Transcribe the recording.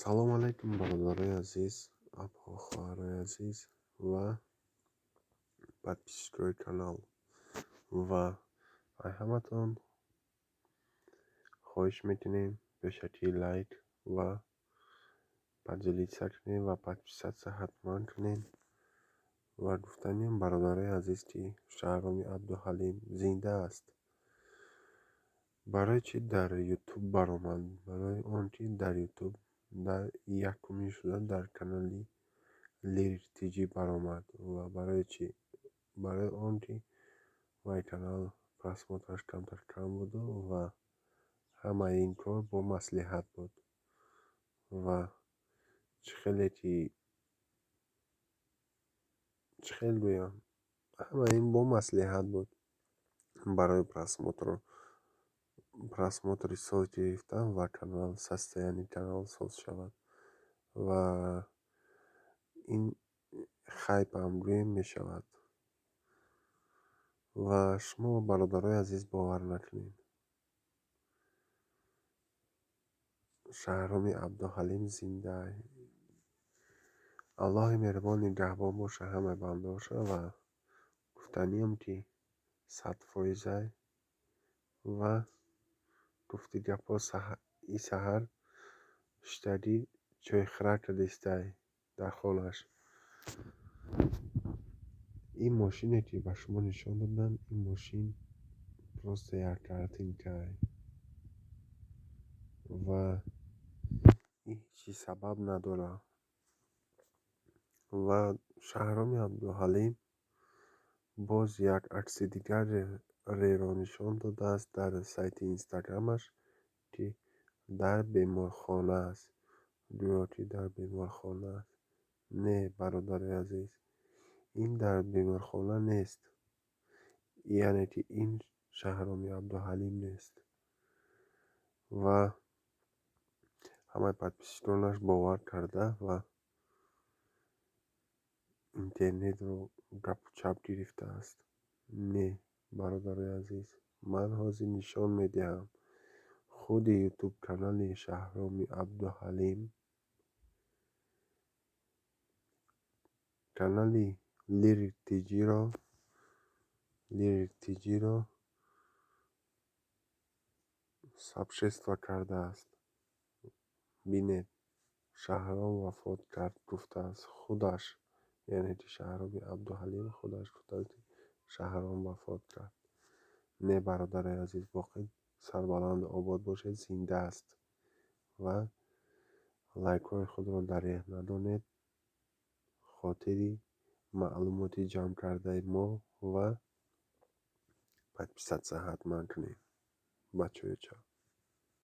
Салом алайкум, бародарои азиз, апо, хоҳарои азиз ва подписчикои канал. Ва ай ҳаматон хоҳиш мекунем, пешакӣ лайк ва поделиться кунем ва подписаться ҳатман кунем. Ва гуфтаниям, бародарои азиз, ки Шаҳроми Абдуҳалим зинда аст. Барои чӣ дар Ютуб баромад? Барои он ки дар Ютуб дар якумин шуда дар канали Лирик Тҷи баромад. Ва барои чӣ? Барои он ки вай канал просмотраш камтар кам буду ва ҳамаи ин кор бо маслиҳат буд. Ва чӣ хеле ки, чӣ хел гӯям, ҳамаи ин бо маслиҳат буд барои просмотри соз гирифтан ва канал, состояние канал соз шавад. Ва ин хайпам гӯем мешавад. Ва шумо, бародарои азиз, бовар накунед. Шаҳроми Абдуҳалим зинда. Аллоҳи меҳрубон нигаҳбон боша ҳамаи бандаоша. Ва гуфтаниям, ки 100%-ай ва гуфти гапҳо, и саҳар шиштагӣ чойхӯра кардистай дар хонааш. Ин мошине, ки ба шумо нишон додам, ин мошин просто як картинкае ва ин ҳечи сабаб надорад. Ва Шаҳроми Абдуҳалим боз як акси дигареро нишон додааст дар сайти инстаграмаш, ки дар беморхона аст. Гӯё ки дар беморхона аст. Не, бародари азиз, ин дар беморхона нест. Яъне ки ин Шаҳроми Абдуҳалим нест. Ва ҳамаи подписчиконаш бовар карда ва интернетро гапу чап гирифтааст. Не, бародарои азиз, ман ҳозир нишон медиҳам. Худи Ютуб канали Шаҳроми Абдуҳалим канали Лирик Тҷиро, Лирик Тҷиро сообщество кардааст. Бинед, Шаҳром вафот кард гуфтааст худаш, яъне ки Шаҳроми Абдуҳалим худаш гуфтааст, ки Шаҳром вафот кард. Не, бародарои азиз, боқӣ сарбаланду обод бошед, зинда аст. Ва лайкҳои худро дареғ надонед хотири маълумоти ҷамъ кардаи мо ва подписаться ҳатман кунед. Ба чою чав.